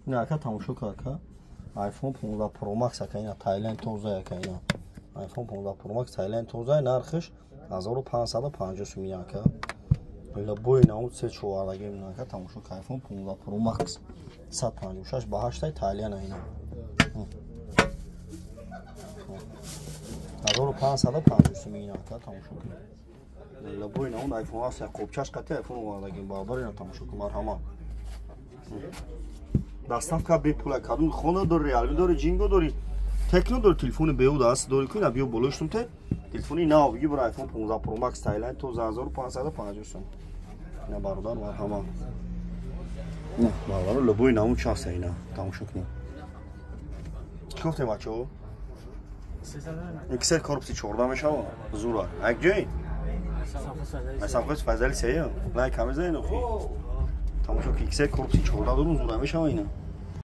Ина, ака, тамошо кар, ака. iPhone 15 Pro Max, ака, ина Тайланд тоза, ака, ина. iPhone 15 Pro Max Тайланд тоза, нархиш 1550 сум, ака. Любой намуд се човардагим, ака, тамошо кар, iPhone 15 Pro Max 156 ба 8 Тайланд, ина. 1550 сум, ина, ака, тамошо кар. Любой намуд iPhone аст, қопчаш қати iPhone овардагим, баробар, ина тамошо кун, марҳамат. Доставка бепула. Кадом хона дори, Реалми дори, Ҷинго дори, Техно дори, телефони беуд аст дори, ку ина биё болоштум те телефони нав биги бир iPhone 15 Pro Max Тайланд то 1550 сум. Ина, бародар, марҳамат. На, бародар, любой намуд часта, ина тамошо кунед. Чӣ гуфтем, бачаҳо? XL корпуси 14 мешава, зура. Як ҷой? Совхоз Файзали сея. Лайк ҳаме занед охи. Тамошо ки XL корпуси 14 дорум, зура мешава ина.